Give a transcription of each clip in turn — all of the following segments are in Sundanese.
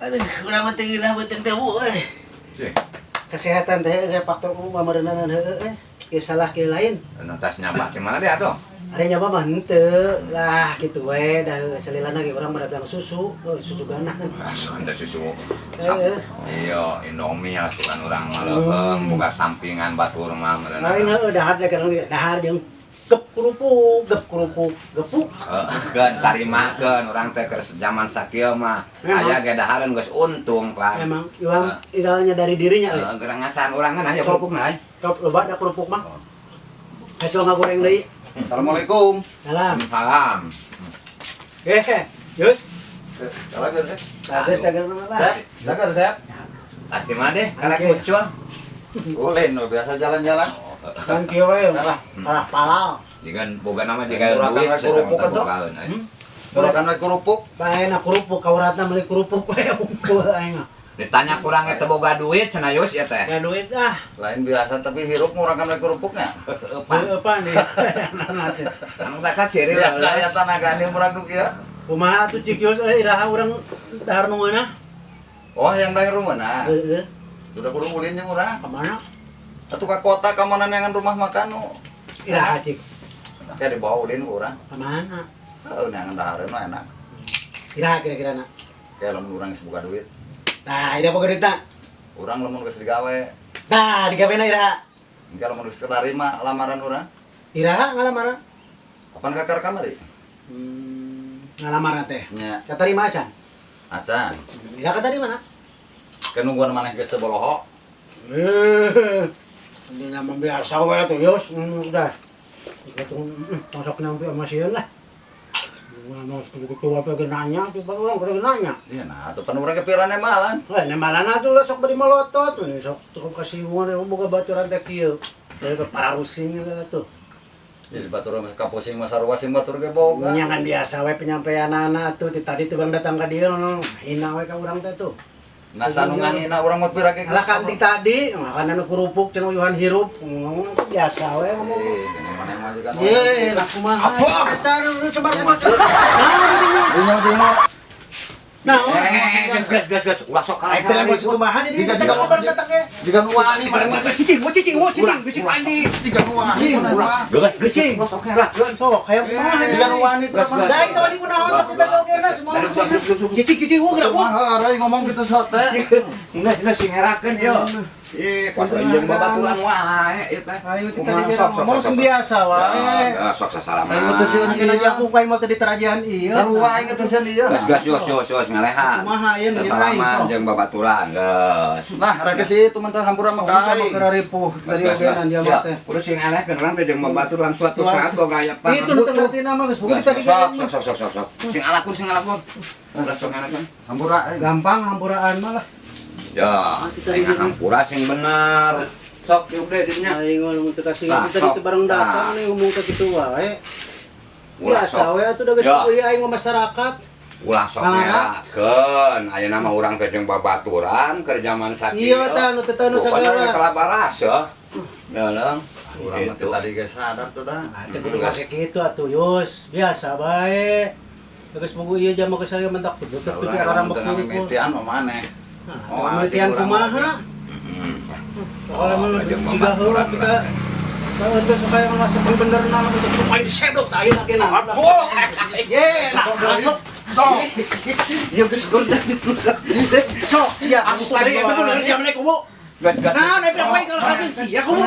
Aduh, urang mah teu ngeunah beuteung teh, Bu euy. Sih. Kesehatan teh kayak faktor umum meureunana heueuh euy. Kieu salah kieu lain. Entas nyaba di mana dia tuh? Ada nyaba mah henteu lah kitu we dah salilana ge urang mah dagang susu, oh, susu ganang. Asuhan teh susu. Heeh. Iya, Indomie asuhan urang mah leuheung boga sampingan batur mah meureun. Lain heueuh dahar teh kan dahar jeung gep kerupuk, gep kerupuk, gepuk. Keun tarimakeun urang teh keur zaman sakieu mah. Memang. Aya ge dahareun geus untung, Pak. Emang iwang igalnya dari dirinya euy. Heeh, gerang ngasaan urang kan aya kerupukna euy. Top loba da kerupuk mah. Hasil ngagoreng deui. Assalamualaikum. Salam. Salam. Eh, yuk. Cager, eh. Cager cager mah lah. Sep, cager, sep. Pasti mah deh, karek Oke. muncul. Ulin, lo biasa jalan-jalan. Kan kieu we lah, kalah palal. Jika boga nama jika Murahkan duit we kerupuk atuh. bogaeun, euy. Hmm? Murakan we kerupuk. Bae na kerupuk kauratna meuli kerupuk we unggul aing mah. Ditanya kurang eta boga duit cenah Yus ya teh. Gak duit ah. Lain biasa tapi hirup murakan we kerupuknya. Pan. Heueuh pan nih. Anu tak kan siri Biasa ya tanagane murag nu kieu. Kumaha atuh Cik Yus euy iraha urang dahar nu ngeunah? Oh, yang dari rumah nah. Heeh. Udah kudu ulin jeung urang. Ka mana? Atuh ka kota ka mana neangan rumah makan nu. Iraha Cik. Kayak dibawa ulin ku urang. Ka mana? Heuh, neangan dahareun mah enak. Iraha kira-kira na. Kayak lamun urang geus boga duit. Tah, iraha boga duitna. Urang lamun geus digawe. Tah, digawena iraha. Engke lamun geus ketarima lamaran urang. Iraha ngalamar? Kapan kakar kamari? Ngalamar teh. Nya, Katarima acan? Acan. Iraha katarima na? Kenungguan maneh geus teu boloho. Eh, ini nyaman biasa we tuh Yus, udah. Gitu, masuk nyampe sama sieun lah. Mau gitu apa ge nanya, tuh bang orang kudu nanya. Iya nah, atuh pan urang ge pirane malan. Wah, nemalana tuh lah sok bari molotot, sok tuh kasih boga baturan teh kieu. Dari ke para rusing lah tuh. Jadi batur mah kapusing mah sarua sing batur ge boga. Nya kan biasa we penyampaian anak tuh ti tadi tuh bang datang ka dieu hina we ka urang teh tuh. Nah, sanu ngahina urang mah pira ge. Lah kan ti tadi makanan nu kerupuk cenah uyuhan hirup, ngomong biasa we ngomong. Eh, gini maneh mah juga. Ye, lah kumaha? Apa? Eta lu coba coba. Nah, Timur timur. nah, Eh, geus geus geus geus ulah sok kalah. aing teh emosi kumaha di dieu Jika- teh jika- kabar datang ge. Jika nu wani maneh mah. Cicing, wo cicing, wo cicing, cicing andi. Jika nu wani maneh mah. Geus geus Cicing. Sok hayang kumaha. Jika nu wani teh mah. Da aing teh wani kunaon sok kita oge na semua. Cicing cicing wo geura wo. Kumaha euy ngomong gitu sok teh. Enggak, enggak sing ngerakeun yo. Ih, pas jeung babaturan wae ieu teh. Ayo kita tadi ngomong sing biasa wae. Ya, sok sasalaman. Aing mah teu sieun Akhirnya aja aku kayak mau tadi terajian iya. Sarua aing teu sieun ieu. Gas gas yos yos yos ngalehan. Kumaha ieu nu Sasalaman sok. jeung babaturan geus. Nah, rek si itu mentar hampura mah ka aing. Keur ripuh tadi ogenan dia mah teh. Kudu sing ngalehkeun urang teh jeung babaturan suatu saat boga aya Itu nu teu ngerti nama geus buku tadi Sok sok sok sok sok sok. Sing alakur sing alakur. Ulah sok ngalakeun. Hampura euy. Gampang hampuraan mah lah. Ya, aing hampura sing bener. Sok diuk deh dinya. Aing mah mun teu kasih Nah, tadi sok. teu bareng datang Nah. nih ngomong teh kitu wae. Ulah Biasa sok. we atuh da geus Ya. euy aing mah masyarakat. Ulah sok Ngalara. ngerakeun. Ayeuna mah urang teh jeung babaturan keur jaman sakieu. Iya tah nu teh nu Pokoknya sagala. kalabaras ya. Leuleng. Urang mah Gitu. teh tadi geus sadar tuh dah. Ah teu kudu make kitu atuh Yus. Biasa bae. Geus bogo ieu jam geus saya mentak tuh Urang tuh orang teu beku. ngamimitian mah maneh. Oh, mimitian kumaha? Heeh. Kalau Oh, mah jeung jiga heula babaturan kita kalau udah suka yang masuk yang bener nah untuk itu paling disedot ayo lagi nah. Aduh. Ye, nah, masuk. Sok. Ya geus gondang. Sok, sia. Astagfirullah. Itu bener jam kumu. Gas gas. Nah, naik berapa kalau kajeng sia kumu.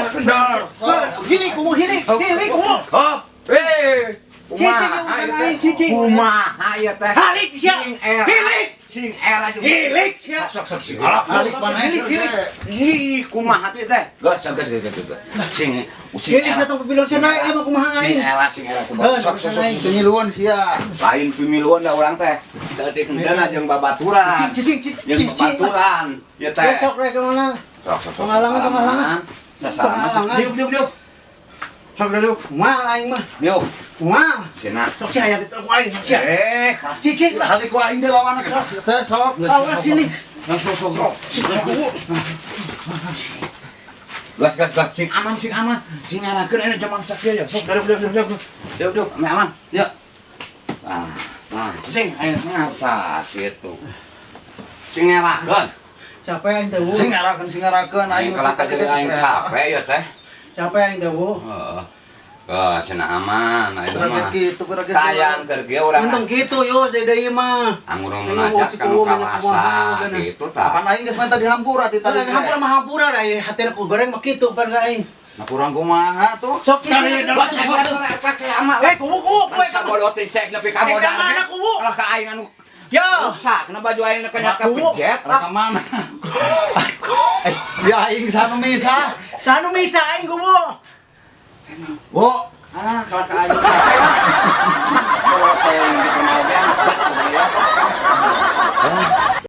Hilik kumu hilik, hilik kumu. Hop. Eh. Cicing yang urusan aing, cicing. Kumaha ieu teh? Halik sia. Sing era. Hilik. Sing era juga. Hilik sia. Sok sok sing alap. Halik maneh. Hilik, hilik. Ih, kumaha teh teh? Gas gas gas gas gas. Sing sing Hilik satu pemilu sia naik emang kumaha Sing aing. era sing era kumaha. Heuh, Sok sok sok. aing. Pemiluan sia. Lain pemiluan da urang teh. Saeutik henteu jeung babaturan. Cicing, cicing, Jeung cicing. babaturan. Ieu teh. Sok rek kemana? Sok sok sok. Penghalangan, penghalangan. Sasalaman. Penghalangan. Diuk diuk diuk. Sok diuk. Moal aing mah. Diuk. Moal. Sina. Sok sia aya gitu ku aing sok sia. Eh, Cicing lah. Halik ku aing deui lawan teh sok. Awas sini. Sok sok sok. Gas gas gas sing aman sing aman. Sing ngarakeun aya jaman sakieu ya. Sok diuk diuk diuk diuk. Diuk diuk ame aman. Yuk. Nah, nah, cing aya tah situ. Sing ngerakeun. Capek aing teh, Bu. Sing ngarakeun sing ngarakeun Aing aing kalaka jadi aing capek ya teh. Capek aing teh, Bu. Heeh. Ke cenah aman ayeuna Berarti mah. kitu berarti. Sayang keur kieu urang. Untung gitu Yus, dede ieu mah. Anggur nu Ini najak si kanu kuwu banyak kawasa kumaha, gitu tah. Kapan aing geus minta dihampura ti tadi. Tadi hampura mah hampura da ieu hatena ku goreng mah kitu pan ka aing. Nah kurang kumaha tuh? Sok kitu. Pakai ama. Eh, kuwu kuwu kuwe kamu. Bodoh teh sek nepi ka Eh, modal. ka mana kuwu? Kalah ka aing anu Yo. rusak na baju aing nepi ka Kuwu. pejet. Raka mana? Eh, ya aing sanu misa. Sanu misa aing kuwu. Wo, Ah, kalah ka aing. Bodoh teh gitu mah.